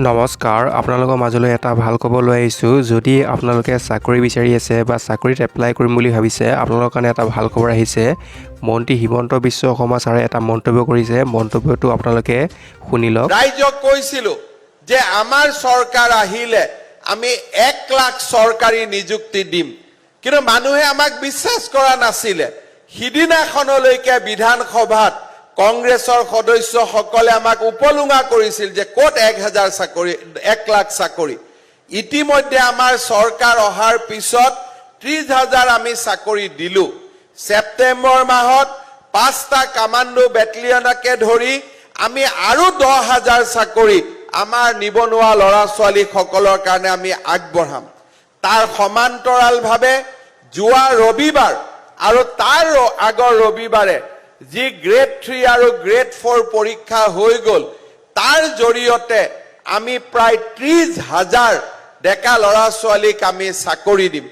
নমস্কাৰ, আপোনালোকৰ মাজলৈ এটা ভাল খবৰ লৈ আহিছোঁ। যদি আপোনালোকে চাকৰি বিচাৰি আছে বা চাকৰিত এপ্লাই কৰিম বুলি ভাবিছে, আপোনালোকৰ কাৰণে এটা ভাল খবৰ আহিছে। মন্ত্ৰী হিমন্ত বিশ্ব শৰ্মা ছাৰে এটা মন্তব্য কৰিছে। মন্তব্যটো আপোনালোকে শুনি লওক। ৰাইজক কৈছিলো যে আমাৰ চৰকাৰ আহিলে আমি 1 লাখ চৰকাৰী নিযুক্তি দিম। কিন্তু মানুহে আমাক বিশ্বাস কৰা নাছিলে। সিদিনাখনলৈকে বিধানসভাত কংগ্ৰেছৰ সদস্যসকলে আমাক উপলুঙা কৰিছিল যে ক'ত 1000 চাকৰি, 1 লাখ চাকৰি। ইতিমধ্যে আমাৰ চৰকাৰ অহাৰ পিছত 30 হাজাৰ আমি চাকৰি দিলো। ছেপ্টেম্বৰ মাহত পাঁচটা কামাণ্ডো বেটেলিয়নকে ধৰি আমি আৰু 10 হাজাৰ চাকৰি আমাৰ নিবনুৱা ল'ৰা ছোৱালীসকলৰ কাৰণে আমি আগবঢ়াম। তাৰ সমান্তৰালভাৱে যোৱা ৰবিবাৰ আৰু তাৰ আগৰ ৰবিবাৰে যি গ্ৰেড 3 আৰু গ্ৰেড 4 পৰীক্ষা হৈ গ'ল, তাৰ জৰিয়তে আমি প্ৰায় 30 হাজাৰ ডেকা ল'ৰা ছোৱালীক আমি চাকৰি দিম।